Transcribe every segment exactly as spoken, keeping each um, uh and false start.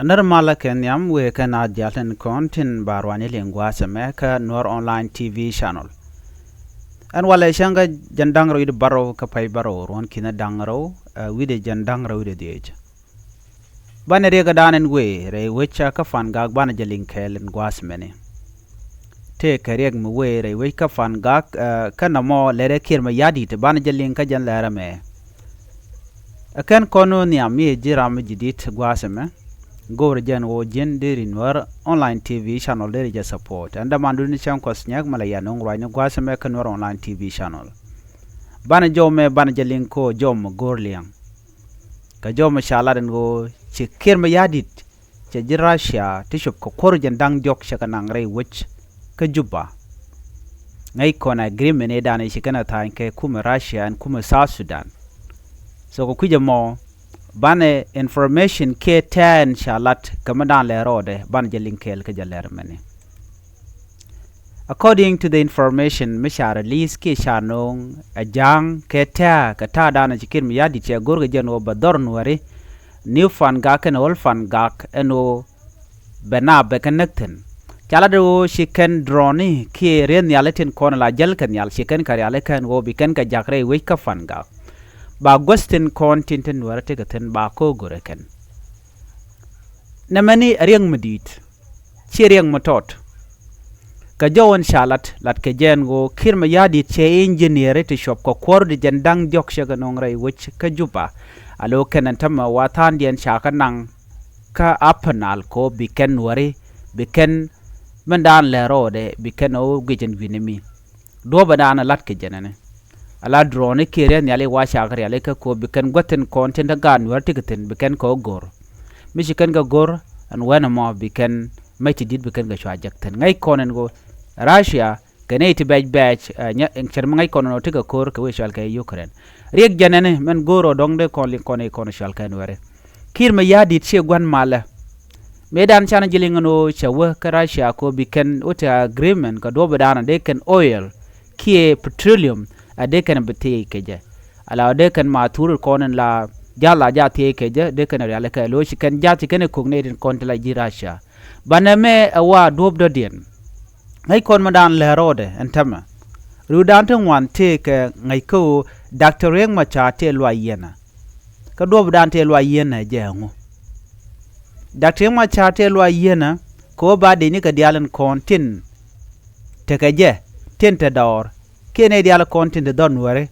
Nɛr malä kɛ nhiam wëë kɛ naath diaal tin kɔn tin ba ruani liŋ gua̱a̱th ɛmɛ kä Nuer Online T V channel. Ɛn walɛ cäŋ kä jɛn da̱ŋ rɛw wi̱cdɛ bärɔw kä pay bärɔw ruɔ̱n ki̱n da̱ŋ rɛw, ɛ, wi̱cdɛ jɛn da̱ŋ rɛw wi̱cdɛ dhiec. Banɛ riɛk ɛ da̱a̱n ɛn wëë rɛy wec kä Pan Gak banɛ jɛ liŋ kɛɛl ɛn gua̱a̱th mɛni. Tëëkɛ riɛk mi wëë rɛy wec kä Pan Gak, ɛ, kä nɔmɔ lɛrɛ Kiir Mayardit banɛ jɛ liŋ kä jɛn lɛrɛ mɛ. Ɛ kɛn kɔn ɣöö nhiam mi ɛ ji̱ ram mi ji̱ di̱t gua̱a̱th ɛmɛ. Go̱o̱rɛ jɛn ɣöö ji̱n deri Nuer Online T V channel deri jɛ support. Ɛn dämandun ni cäŋ Kuɔth Nyɛk mɛ la yan ɣöö ruacni gua̱a̱th ɛmɛ kä Nuer Online T V channel. Banɛ jɔw mɛ banɛ jɛ liŋ kɛ ɣöö jɔw mɛ go̱o̱r liɛŋ. Kɛ jɔw mɛ ca lat ɛn ɣöö ci Kiir Mayardit cɛ ji̱ Russia ti cop kɛ kuɔr jɛn da̱ŋ diɔ̱k cɛ kɛ naŋ rɛy wec kä Juba. Ŋäc kɔn agreement ëëdan ëë ci kɛn ɛ tha̱a̱ny kɛ kumɛ Russia ɛn kumɛ South Sudan. So kɛ kui̱c ɛmɔ banɛ information kiɛ tɛ̈ɛ̈n ca lat kɛ mi da̱a̱n lɛr rɔɔdɛ banɛ jɛ liŋ kɛɛl kä jɛ lɛr mɛni. According to the information mi ca release kiɛ ca no̱o̱ŋ ɛ ja̱a̱ŋ kɛ tɛ̈ɛ̈ kɛ ta̱a̱dan ɛ ci Kiir Mayardit cɛ go̱r kɛ jɛn ɣöö bɛ dhɔr Nuääri New Pan Gak kɛnɛ Old Pan Gak ɛn ɣöö bɛ naap bɛ kɛ näk thi̱n. Ca lat ɣöö ci kɛn drone kiɛ rieth nhiali tin kɔn la jäl kɛ nhial ci kɛn kɛ riali kɛn ɣöö bi kɛn kɛ ja̱k rɛy wec kä Pan Gak. Ba guäth tin kɔn tin te Nuäärä tekɛ thi̱n ba ko̱o̱k go̱rɛ kɛn. Nɛmɛni ɛ riɛk mi di̱i̱t, ci riɛk mi tɔt. Kɛ jɔw ɛn ca lat, lat kɛ jɛn ɣöö Kiir Mayardit cɛ engineer ti cuɔp kɛ kuɔr di jɛn da̱ŋ diɔ̱k cɛ kɛ no̱o̱ŋ rɛy wec kä Juba. A lo̱ kɛn ɛn tämɛ wa tha̱a̱ŋdiɛn ca kɛ naŋ kä Upper Nile kɛ ɣöö bi kɛn Nuääri, bi kɛn min da̱a̱n lɛr rɔɔdɛ, bi kɛn ɣöö guic ɛn wi̱ni mi. Duɔ̱ɔ̱pɛ da̱a̱n a lat kɛ jɛn ɛnɛ. A la drone kiɛ rieth nhiali wa ca kɛ riali kä kɛ ɣöö bi kɛn guäth tin kɔn tin te gaat Nuäärä tekɛ thi̱n bi kɛn kɛ ɣöö go̱r. Mi ci kɛn kɛ go̱r ɛn wɛn ɛmɔ bi kɛn mec ti di̱t bi kɛn kɛ cua jek thi̱n. Ŋäc kɔn ɛn ɣöö Russia kɛ nɛy ti bɛc bɛc, ɛ, nyɛ, cɛr mi ŋäc kɔn ɛn ɣöö tekɛ ko̱r kɛ wec cɔal kɛ Ukraine. Riɛk jɛn ɛnɛ mɛn go̱o̱r ɣöö dɔ̱ŋ dee kɔn liŋ kɔn i̱ kɔn cɔal kɛn wɛri. Kiir Mayardit ciɛ gua̱n malä. Mëëdan canɛ ji̱ liŋ ɛn ɣöö cɛ wä kä Russia kɛ ɣöö bi kɛn wä te agreement kɛ duɔ̱ɔ̱pdan dee kɛn oil kiɛ petroleum a dee kɛn bi thiec kɛ jɛ. Ala dee kɛn ma thur kɔn in la ja̱th la ja̱th thiec kɛ jɛ dee kɛn riali kɛ lo̱c ci kɛn ja̱th ci kɛn kok nɛy tin kɔn ti la ji̱ Russia. Banɛ mɛ ɛ wa duɔ̱ɔ̱p dɔ̱diɛn. Ŋäc kɔn mi da̱a̱n lɛr rɔɔdɛ ɛn tämɛ. Riwdan ti ŋuan tëëkɛ ŋäc kä ɣöö Doctor Riek Machar tëë luac yieenä. Kä duɔ̱ɔ̱pdan tëë luac yieenä jɛ ɛŋu? Doctor Riek Machar tëë luac yieenä kɛ ɣöö ba dec ni kɛ diaal in kɔn tin tekɛ jɛ tin te dɔɔr kiɛ nɛy diaal kɔn tin te dhɔr Nuääri.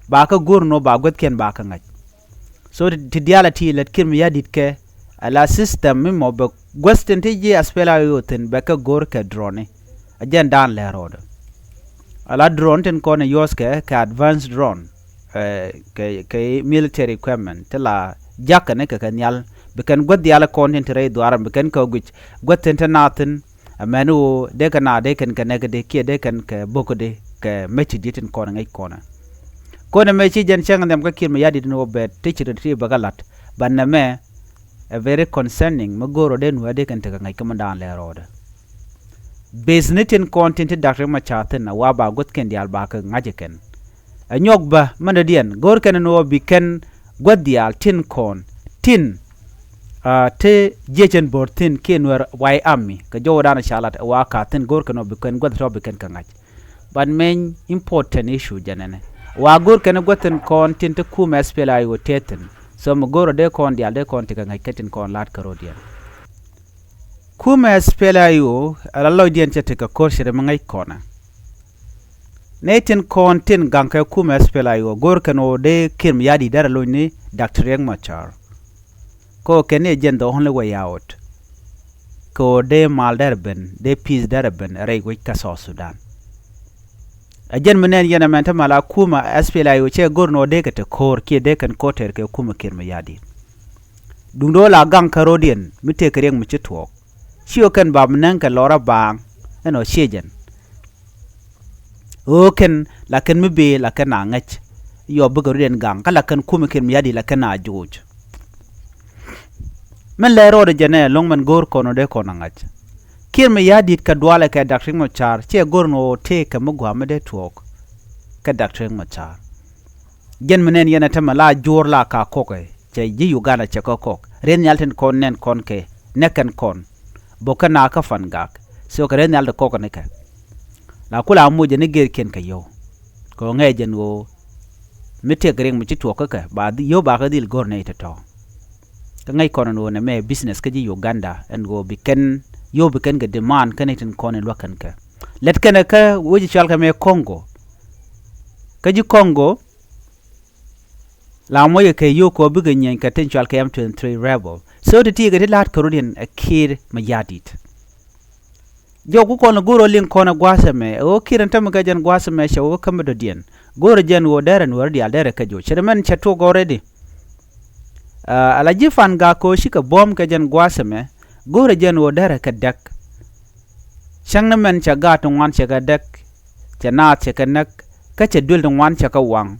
Ba kä go̱r ni ɣöö ba guäthkiɛn ba kä ŋa̱c. So ti, ti diaal a ti lät Kiir Mayardit kɛ ala system mi mɔ bɛ guäth tin ti ji̱ SPLA-IO thi̱n bɛ kɛ go̱r kɛ drone. A jɛn da̱a̱n lɛr rɔɔdɛ. Ala drone tin kɔn in use kɛ, kɛ advanced drone, ɛ, kɛ, kɛ military equipment ti la jakä ni kɛ kɛ nhial. Bi kɛn guäth diaal kɔn tin ti rɛy dhuaar bi kɛn kɛ guic guäth tin ti naath thi̱n. Amäni ɣöö dee kɛ na dee kɛn kɛ nɛk di kiɛ dee kɛn kɛ bo̱k di kɛ mec ti di̱t tin kɔn ŋäc kɔnɛ. Kɔnɛ mɛ ci jɛn cäŋ nhiam kä Kiir Mayardit ni ɣöö bɛ ti ci ri ti bɛ kɛ la̱t. Banɛ mɛ ɛ very concerning mi go̱o̱r ɣöö dee Nuäär dee kɛn tekɛ ŋäc kä mi da̱a̱n lɛr rɔɔdɛ. Business tin kɔn tin ti Doctor Riek Machar thi̱n a wa ba guäthkiɛn diaal ba kɛ ŋa̱c ɛ kɛn. Ɛ nyuɔk bä mɛn dɔ̱diɛn go̱o̱r kɛn ni ɣöö bi kɛn guäth diaal tin kɔn tin, a, te jiecɛn bo̱r thi̱n kiɛ Nuäär White Army kɛ jɔwdan ca lat ɛ wa ka̱ thi̱n go̱o̱r kɛn ɣöö bi kɛn guäth tɔ̱ bi kɛn kɛ ŋa̱c. But main important issue jɛn ɛnɛ wa go̱o̱r kɛn guäth tin kɔn tin te kumɛ SPLA-IO tëë thi̱n. So mi go̱o̱r ɣöö dee kɔn diaal dee kɔn tekɛ ŋa̱c kä tin kɔn la̱t kä rɔ̱diɛn. Kumɛ SPLA-IO ala lɔcdiɛn cɛ tekɛ ko̱r cɛ rɛ mi ŋäc kɔnɛ. Nɛy tin kɔn tin gaŋ kɛ kumɛ SPLA-IO go̱o̱r kɛn ɣöö dee Kiir Mayardit derɛ lony ni Doctor Riek Machar. Kɛ ɣöö kɛn ni ɛ jɛn the only way out. Kɛ ɣöö dee mal derɛ ben, dee peace derɛ ben rɛy wec kä South Sudan. Ɛ jɛn mi nɛn yɛn ɛmɛn te mal a kumɛ SPLA-IO cɛ go̱o̱r ni ɣöö dee kɛ te ko̱r kiɛ dee kɛn ko̱r tɛr kɛ kumɛ Kiir Mayardit. Duundɛ ɣöö la gaŋ kä rɔ̱diɛn mi tëëkɛ riɛk mi ci tuɔɔk. Ci ɣöö kɛn ba mi näŋ kɛ lɔrä baaŋ ɛn ɣöö ciecɛn. Ɣöö kɛn la kɛn mi bëë la kɛn a ŋäc. Yɔ bikɛ rɔ̱diɛn gaŋ kä la kɛn kumɛ Kiir Mayardit la kɛn a joc. Min lɛ rɔɔdɛ jɛn ɛ lo̱ŋ min go̱o̱r kɔn ɣöö dee kɔn a ŋa̱c. Kiir Mayardit kɛ dualɛ kɛ Doctor Riek Machar ciɛ go̱o̱r ni ɣöö tëëkɛ mi gua̱a̱ mi dee tuɔɔk kɛ Doctor Riek Machar. Jɛn mi nɛn yɛn ɛ tämɛ la juɔ̱ɔ̱r la ka kɔkɛ cɛ ji̱ Uganda cɛ kä kɔk. Rieth nhial tin kɔn nɛn kɔn kɛ nɛ kɛn kɔn bok kä na kä Pan Gak. So kɛ rɛy nhial ti kɔk ni kɛ la kula moc jɛ ni gɛr kiɛn kɛ yio̱w. Kɛ ɣöö ŋɛɛ jɛn ɣöö mi tëk riɛk mi ci tuɔɔk kä kɛ ba yio̱w ba kɛ dhil go̱r nɛy tɔ̱tɔ̱. Kä ŋäc kɔn ɛn ɣöö nɛmɛ business kä ji̱ Uganda ɛn ɣöö bi kɛn yio̱w bi kɛn kɛ demand kä nɛy tin kɔn in luäk kɛn kɛ lät kɛn kä wec cual kɛ mɛ Congo. Kä ji̱ Congo la muɔckɛ kɛ yio̱w kɛ ɣöö bikɛ nyieny kɛ tin cual kɛ M twenty-three rebel. So ti ti kɛ ti la̱t kɛ rut yɛn ɛ Kiir Mayardit. Jɔw ku kɔn go̱o̱r ɔ liŋ kɔn ɛ gua̱a̱th ɛmɛ ɛ ɣöö Kiir ɛn tämɛ kɛ jɛn gua̱a̱th ɛmɛ cɛ wä kä mi dɔ̱diɛn. Go̱o̱rɛ jɛn ɣöö derɛ nuäärä diaal derɛ kä jo̱o̱c cɛ mɛn cɛ tuɔk already. Ala ji̱ Pan Gak kɛ ɣöö cikɛ buɔ̱m kɛ jɛn gua̱a̱th ɛmɛ go̱o̱rɛ jɛn ɣöö derɛ kɛ däk. Cäŋ ni mɛn cɛ gaat ti ŋuan cɛ kɛ däk, cɛ naath cɛ kɛ näk, kä cɛ duël ti ŋuan cɛ kɛ waŋ.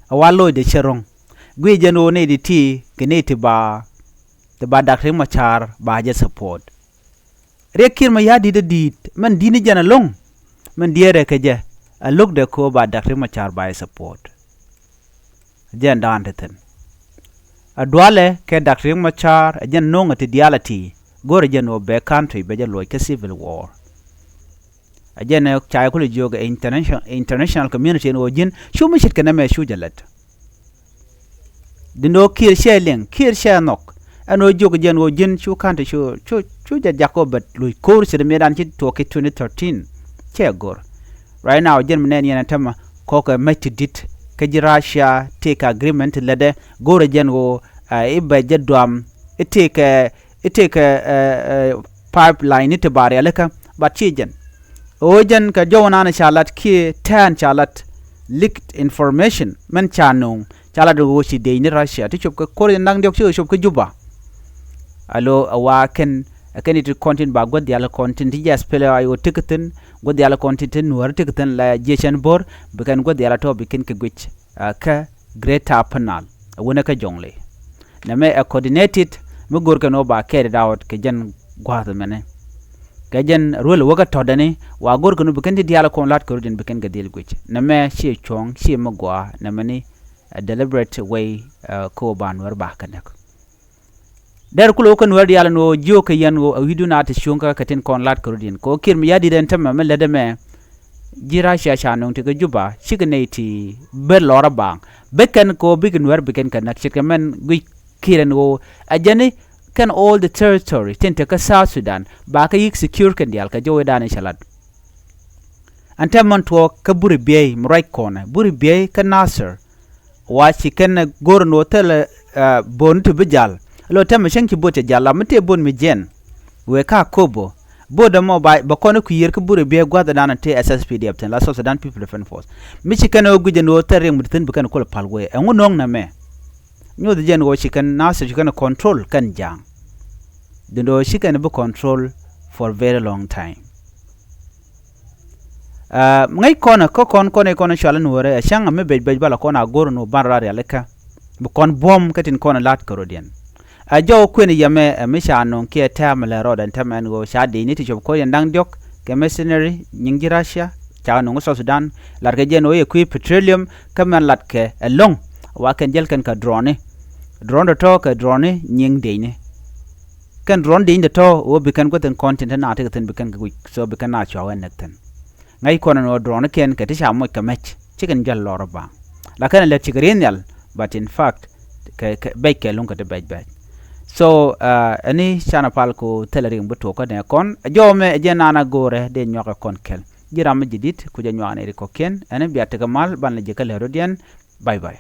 A wa loc de cɛ ro̱ŋ guic jɛn ɣöö nɛy ti ti kɛ nɛy ti ba ti ba Dak Riek Machar ba jɛ support. Riɛk Kiir Mayardit ɛ di̱i̱t mɛn di̱i̱t ni jɛn ɛlɔ̱ŋ. Mɛn diɛɛrɛ kɛ jɛ ɛ lo̱kdɛ kɛ ɣöö ba Dak Riek Machar ba jɛ support. Jɛn daan ti thi̱n. A dualɛ kɛ Dak Riek Machar ɛ jɛn no̱o̱ŋɛ ti diaal a ti go̱rɛ jɛn ɣöö bɛ country bɛ jɛ luɔc kä civil war. A jɛn ɛ ca yɛ kulɛ jiök ɛ international, international community ɛn ɣöö ji̱n cu mi ce̱tkɛ nɛmɛ cu jɛ lät. Din ɣöö Kiir cɛ liŋ, Kiir cɛ nhɔk. Ɛn ɣöö jiök jɛn ɣöö ji̱n cu country cu, cu, cu jɛ jak ɣöö bɛ luc ko̱r ce̱t mëëdan ci tuɔɔk ki twenty thirteen. Cɛ go̱r. Right now jɛn mi nɛn yɛn ɛ tämɛ kɔkɛ mec ti di̱t kä ji̱ Russia tëëkɛ agreement ti lätdɛ go̱rɛ jɛn ɣöö i̱ bɛ jɛ duam i̱ tëëkɛ i̱ tëëkɛ pipeline ni ti ba rialikä. But ci jɛn ɣöö jɛn kɛ jɔw nan ca lat kiɛ tɛ̈ɛ̈n ca lat leaked information mɛn ca no̱o̱ŋ ca lat ɣöö ci dec ni Russia ti cop kɛ ko̱r in da̱ŋ diɔ̱k ci ɣöö cop kä Juba. Alo a wa kɛn a kɛn it kɔn tin ba guäth diaal kɔn tin ti jɛ SPLA-IO ti kɛ thi̱n guäth diaal kɔn tin ti nuäär ti kɛ thi̱n la jiɛ cɛn bo̱r bi kɛn guäth diaal a tɔ̱ bi kɛn kɛ guic. Kä Greater Upper Nile a wänä kä Jonglei. Nɛmɛ ɛ coordinated mi go̱rkɛn ɣöö ba carried out kɛ jɛn gua̱a̱th mɛnɛ. Kɛ jɛn ruël wäkä tɔ̱dɛni wa go̱rkɛn ɣöö bi kɛn ti diaal kɔn la̱t kɛ rut in bi kɛn kɛ dhil guic. Nɛmɛ ciɛ cuɔ̱ɔ̱ŋ ciɛ mi gɔaa nɛmɛni a deliberate way. Kä ɣöö ba nuäär ba kɛ näk. Dɛr kulɛ wä kä nuäär diaal ɛn ɣöö jiökɛ yɛn ɣöö a wi̱cdu na ti cuŋkä kɛ tin kɔn la̱t kɛ rut in kɛ ɣöö Kiir Mayardit ɛn tämɛ mi lätdɛ mɛ. Ji̱ Russia ca nöŋ ti kɛ Juba cikɛ nɛy ti ber lɔrä baaŋ. Bikɛn kɛ ɣöö bikɛ nuäär bikɛn kɛ näk ce̱tkɛ mɛn guic Kiir ɛn ɣöö a jɛn i̱ kɛn all the territory tin te kä South Sudan ba kɛ yi̱k secure kɛn diaal kɛ jɔwɛ dan i̱ cɛ lat. Ɛn tɛm mɛn tuɔɔk kä Buri Biey mi ruac kɔnɛ Buri Biey kä Nasir. Wa ci kɛn go̱r ni wä thilɛ bo̱o̱n ti bi jal. Lo tɛmɛ cäŋ ci bo̱o̱t cɛ jal la mi tëë bo̱o̱n mi jiɛn. Wëë ka Akobo bo̱o̱t dämɔ ba bɛ kɔn i̱ kui̱ yiër kä Buri Biey gua̱th dan ti SSPDF thi̱n la South Sudan People Defense Force. Mi ci kɛn wä gui̱c ɛn wä thil riɛŋ mi ti thi̱n bi kɛn kulɛ pal wëë ɛŋu no̱o̱ŋ nɛmɛ. Nyoth jɛn wä ci kɛn Nasir ci kɛn control kɛn ja̱a̱ŋ. Dundɔ ci kɛn bi control for very long time. Ŋäc kɔn kä kɔn kɔn i̱ kɔn cual in wärä ɛ cäŋ mi bec bec bal kɔn a go̱r in wä ban rat rialikä. Bi kɔn buɔ̱m kä tin kɔn la̱t kärodiɛn. Ɛ jɔw kuën yɛmɛ ɛ mi ca nöŋ kiɛ tɛ̈m lɛ rɔɔdɛn tɛmɛn ɣöö ca di̱cni ti cop koc in da̱ŋ diɔ̱k kɛ mercenary nyiŋ ji̱ Russia. Ca nöŋ South Sudan latkɛ jɛn ɣöö yɛ kui̱ petroleum kä mɛn latkɛ ɛlɔ̱ŋ. Wa kɛn jäl kɛn kɛ drone. Drone tɔ̱tɔ̱ kɛ drone nyiŋ di̱cni. Kɛn drone di̱cni tɔ̱tɔ̱ ɣöö bi kɛn guäth in kɔn tin te na tekɛ thi̱n bi kɛn kɛ guic so bi kɛn na cua̱ wä näk thi̱n. Ŋäc kɔn ɛn ɣöö drone kiɛn kɛ ti ca moc kɛ mɛc ci kɛn jäl lɔr ɔ baaŋ. La kɛn ɛ lät cikɛ ri̱n nhial but in fact kɛ bɛc kɛ luŋ kɛ ti bɛc bɛc. So ɛni canɛ pal ku thilɛ riŋ bi tuɔɔk kä nɛ kɔn ɛ jɔw mɛ ɛ jɛ naan a go̱o̱rɛ dee nyuak ɛ kɔn kɛl. Ji̱ ram mi ji̱ di̱t ku jɛ nyuak nɛ ri kɔ̱kiɛn ɛni bia tekɛ mal ban lɛ ji̱ kä lɛ rɔ̱diɛn. Bye bye.